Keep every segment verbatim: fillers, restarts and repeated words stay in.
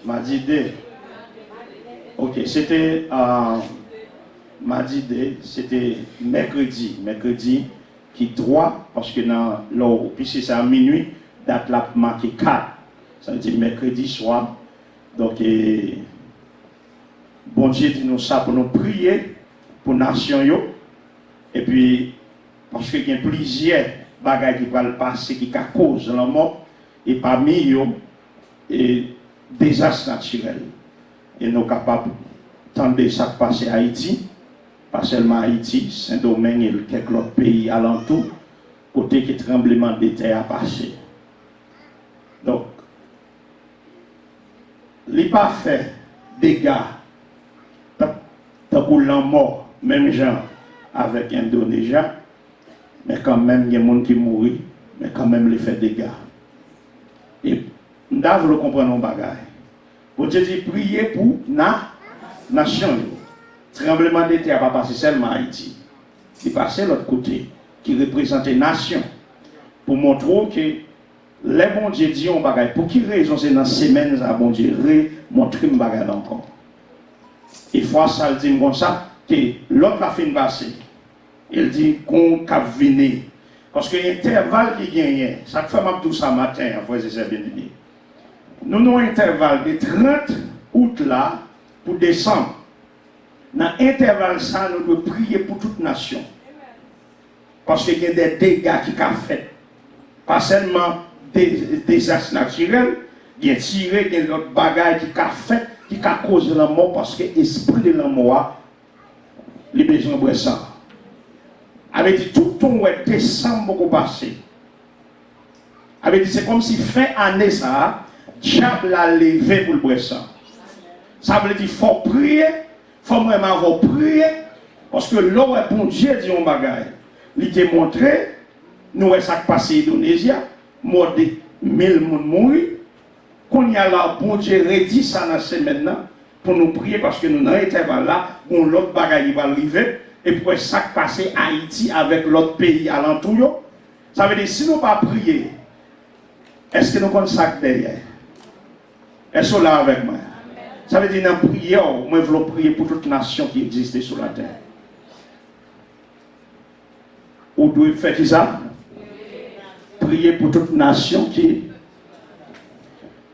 Madi de. Ok, se te, euh, madi de, se te mèkredi. Mèkredi ki twa, paske nan, lè w pise sa a minui, dat la ap make kat. Sa vle di mèkredi swa. Donk, e, Bondye di nou sa pou nou priye pou nasyon yo. Epi, paske gen plizyè bagay ki pral pase ki ka koz lanmò, e pami yo, e dezas natirèl. E nou kapab tande sa k pase Ayiti, pa sèlman Ayiti, Sendomeng e kèk lòt peyi alantou, kote ke tranblemanntè a pase. Donk, li pa fè dega tan-, tankou lanmò, menm jan avèk Endonezya, men kanmenm gen moun ki mouri, men kanmenm li fè dega. E m ta vle w konprann yon bagay. Bondye di, priye pou na-, nasyon yo. Tranblemanntè a pa pase sèlman Ayiti. Li pase lòt kote, ki reprezante nasyon. Pou montre w ke lè Bondye di yon bagay, pou ki rezon se nan semèn sa a Bondye remontre m bagay la ankò? E fwa sa a, l di m konsa, ke lòt la fin pase. E l di, gon k ap vini. Paske entèval ki genyen, sa k fè m ap di w sa maten an, frè e sè byeneme. Nou nan yon entèval de trant out la pou desanm. Nan entèval sa a, nou dwe priye pou tout nasyon. Paske gen de dega ki ka fèt. Pa sèlman de-, dezas natirèl, gen tire, gen lòt bagay ki ka fèt, ki ka koze lanmò, paske espri de lanmò a, li bezwen bwè san. Sa vle di, toutan w wè desanm poko pase, sa vle di, se kòmsi fen ane sa a, dyab la leve pou l bwè san. Sa vle di, fò w priye, fò mwen menm avè w priye, paske lè w wè Bondye di yon bagay, li te montre, nou wè sa k pase Endonezya, mò de mil moun mouri. Kounye a la, Bondye redi sa nan semèn nan, pou nou priye, paske nou nan entèval la, gon lòt bagay ki pral rive, epi w wè sa k pase Ayiti avèk lòt peyi alantou yo. Sa vle di, si nou pa priye, èske nou konn sa k dèyè? Èske w la avèk mwen? Sa vle di, nan priyè w, mwen vle w priye pou tout nasyon ki egziste sou latè. Ou dwe fè kisa? Priye pou tout nasyon ki.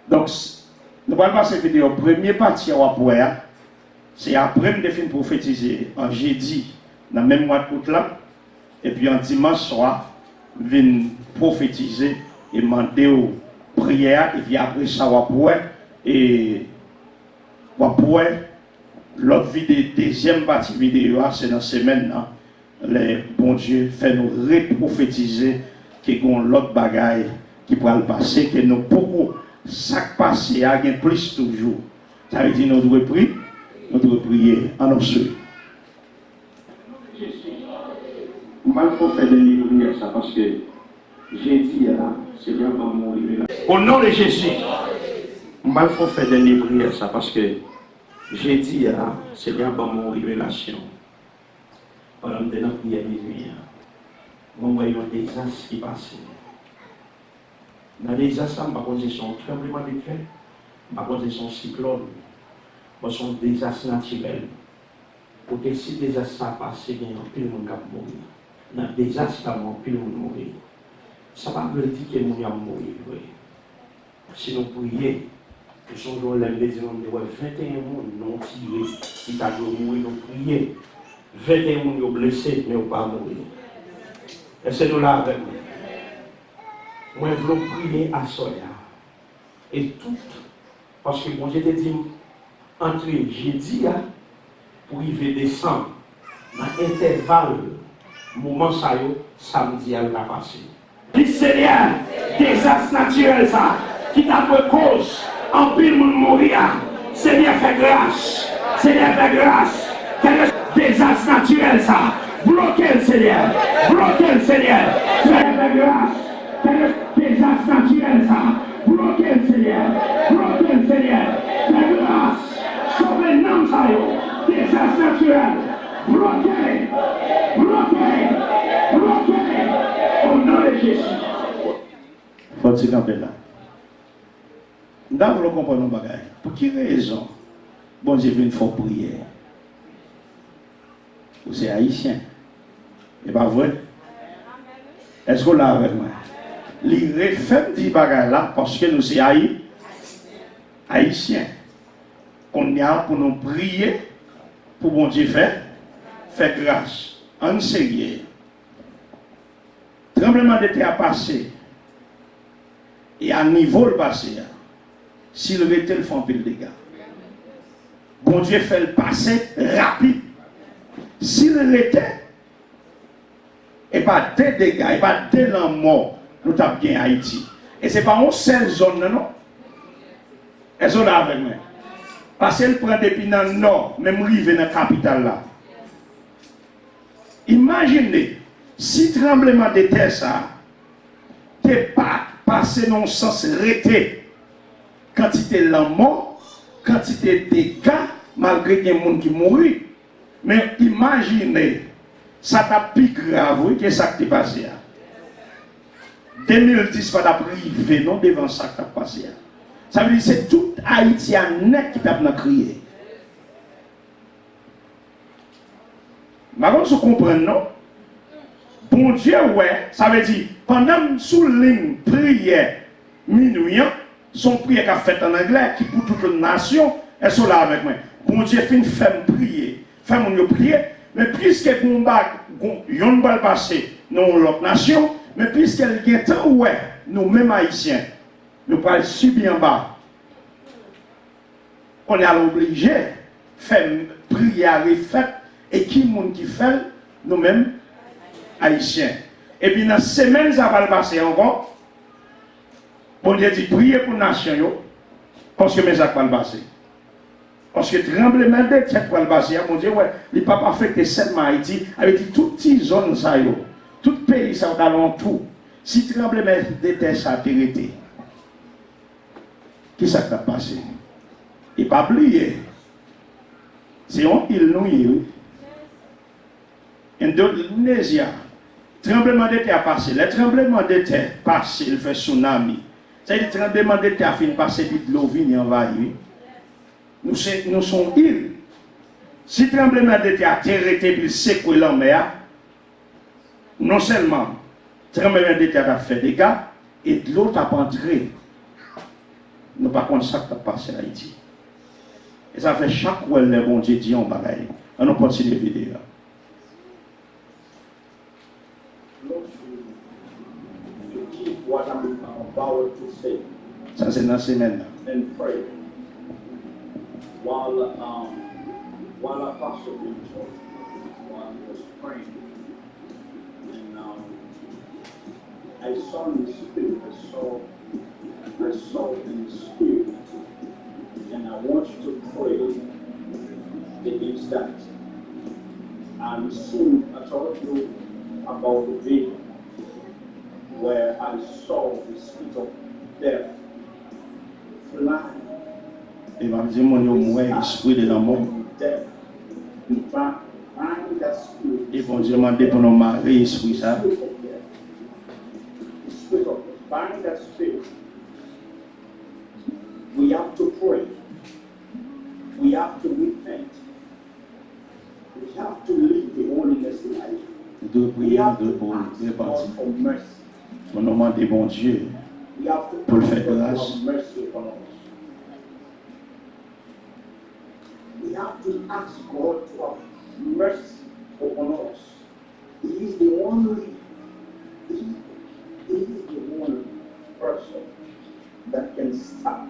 Donk, s-, nou pral pase videyo. Premye pati a w ap wè a, se apre m te fin pwofetize an jedi nan menm mwa out la, epi an dimanch swa, m vin pwofetize e mande w priyè a, epi apre sa, w ap wè, e w ap wè lòt vide-, dezyèm pati videyo a, se nan semèn nan, lè Bondye fè nou repwofetize ke gen yon lòt bagay ki pral pase, ke nou poko, sa k pase a gen plis toujou. Sa vle di nou dwe pri-, nou dwe priye. Ann nou swiv. M pral fè w fè dènye priyè sa, paske jedi a, Senyè a ban m yon revelasyon. O non de Jezi, m pral fè w fè dènye priyè sa, paske jedi a, Senyè a ban m yon revelasyon. Pandan m te nan priyè minui an, mwen wè yon dezas ki pase. Nan dezas la, m pa konn si se yon tranblemanntè, m pa konn si se yon siklòn, bon, se yon dezas natirèl. Kote si dezas sa a pase, gen anpil moun k ap mouri. Nan dezas la, anpil moun mouri. Sa pa vle di ke moun yo ap mouri vre. Si nou priye, nou sonje yon lè m te di nou, m te wè venteyen moun nan yon tire ki ta dwe mouri, nou priye. Venteyen moun yo blese, men yo pa mouri. Èske nou la avèk mwen? Mwen vle w priye aswè a. E tout, paske Bondye te di m, antre jedi a pou rive desanm, nan entèval moman sa yo, samdi a l ka pase. Di, Senyè, dezas natirèl sa ki ta dwe koz anpil moun mouri a, Senyè, fè gras. Senyè, fè gras. Kèlke dezas natirèl sa, bloke l, Senyè. Bloke l, Senyè. Senyè, fè gras. Kèlke dezas natirèl sa, bloke l, Senyè. Bloke l, Senyè. Fè gras. Sove nanm sa yo. Dezas natirèl. Bloke. Bloke. Bloke. O non de Jezi. Fò ti kanpe la. M ta vle w konprann yon bagay. Pou ki rezon Bondye vin fè w priye? Ou se Ayisyen. E pa vre? Èske w la avèk mwen? Li refè m di bagay la paske nou se Ayi-, Ayisyen. Kounye a pou nou priye pou Bondye fè, fè gras. Ann serye. Tranblemanntè a pase. E a nivo l pase a, si l rete, l fè anpil dega. Bondye fè l pase rapid. Si l rete, e pa de dega, e pa de lanmò nou t ap gen Ayiti. E se pa yon sèl zòn nan, non. Èske w la avèk mwen? Paske l pran depi nan nò, menm rive nan kapital la. Imajine si tranblemanntè sa a te pa pase nan yon sans rete, kantite lanmò, kantite dega, malgre gen moun ki mouri. Men imajine, sa t ap pi grav, wi, ke sa k te pase a. De mil dis pa t ap rive, non, devan sa k t ap pase a. Sa vle di se tout Ayiti a nèt ki t ap nan kriye. M pa konn si w konprann, non. Bondye wè, sa vle di, pandan m sou liy priyè minwi an, se yon priyè k ap fèt ann anglè, ki pou tout yon nasyon. Èske w la avèk mwen? Bondye fin fè m priye, fè moun yo priye, men piske gen yon ba-, gon-, yonn pral pase nan yon lòt nasyon, men piske l gentan wè nou menm Ayisyen, nou pral sibi anba. Kounye a l oblije fè priyè a refèt. E ki moun ki fè l? Nou menm, Ayisyen. Epi nan semèn sa pral pase ankò, Bondye di, priye pou nasyon yo, paske men sa k pral pase. Paske tranblemanntè pral pase a, Bondye wè, li p ap afekte sèlman Ayiti, sa vle di tout ti zòn sa yo, tout peyi sa yo k alantou. Si tranblemanntè sa te rete, kisa k t ap pase? E pa bliye, se yon il nou ye, wi. Endonezya, tranblemanntè a pase. Lè tranblemanntè pase, l fè sounami. Sa vle di tranblemanntè a fin pase, epi dlo vini anvayi, wi. Nou se, nou se yon il. Si tranblemanntè a te rete epi l sekwe lanmè a, non sèlman tranblemanntè a t ap fè dega, e dlo t ap antre. Nou pa konn sa k t ap pase Ayiti. E sa fè chak wè lè Bondye di yon bagay. Ann nou kontinye videyo a. What I'm about to say. Sa se nan semèn nan. And pray. While, um, while Apostle Victor, while he was praying, and, um, I saw in the spirit, I saw, I saw in the spirit, and I want you to pray against that. I received, I told you about the vision where I saw the spirit of death fly. E m ap di moun yo, m wè espri de lanmò. Death. You bind, bind that spirit. E Bondye mande pou nou mare espri sa. Spirit of death. Spirit of death. Bind that spirit. We have to pray. We have to repent. We have to live the holiness life. Nou dwe priye, nou dwe pou repanti. Pou nou mande Bondye pou l fè gras. We have to ask God to have mercy upon us. He is the only, he, he is the only person that can stop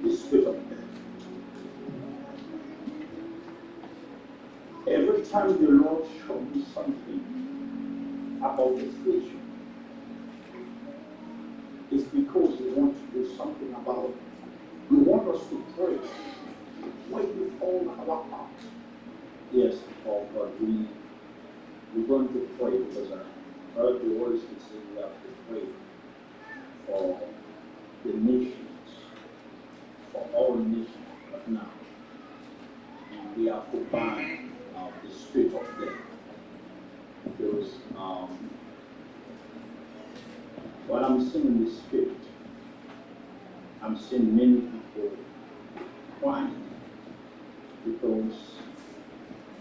the spirit of death. Every time the Lord show me something about this issue, it's because He wants to do something about it. He wants us to pray, pray with all our heart. Yes, of God, we, we're going to pray because I heard the Holy Spirit say we have to pray for the nations, for all nations right now. And we have to bind, uh, the spirit of death. Because, um, what I'm seeing in the spirit, I'm seeing many people crying because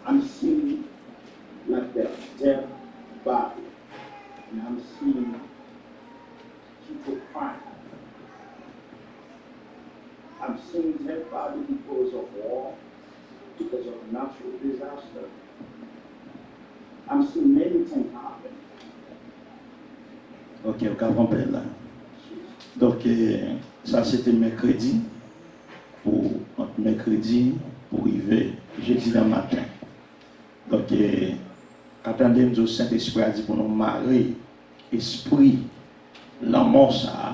I'm seeing like their dead body, and I'm seeing people crying. I'm seeing dead body because of war, because of natural disaster. I'm seeing many things happen. Ok, ou ka pran pè la. Donk, eh, sa se te mèkredi, pou ant mèkredi pou rive jedi nan maten. Donk, eh, ka tande m di w, Sentespri a di pou nou mare espri lanmò sa a,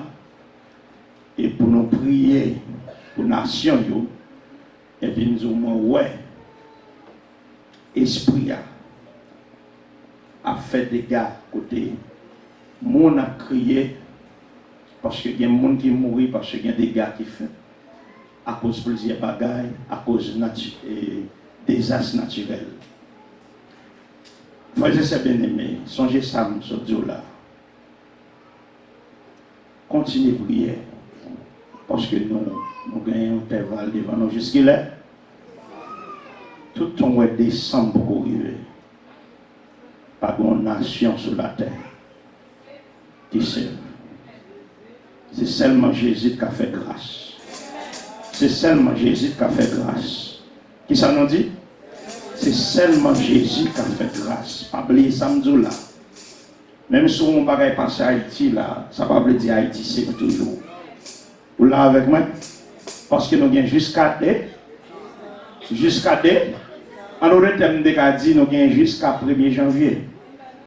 e pou nou priye pou nasyon yo, epi m di w, mwen wè espri a ap fè dega kote moun ap kriye, paske gen moun ki mouri, paske gen dega ki fèt akoz plizyè bagay, akoz nati, e, dezas natirèl. Frè e sè byeneme, sonje sa m sot di w la. Kontinye priye, paske nou, nou gen yon entèval devan nou. Jiskilè? Tout tan w wè desanm poko rive, pa gen yon nasyon sou latè ki sèf. Se sèlman Jezi k ka fè gras. Se sèlman Jezi k ka fè gras. Kisa nou di? Se sèlman Jezi k ka fè gras. Pa bliye sa m di w la. Menm si yon bagay pase Ayiti la, sa pa vle di Ayiti sèf toujou. Ou la avèk mwen? Paske nou gen jiska de, jiska de, an dòt tèm, m te ka di nou gen jiska premye janvye.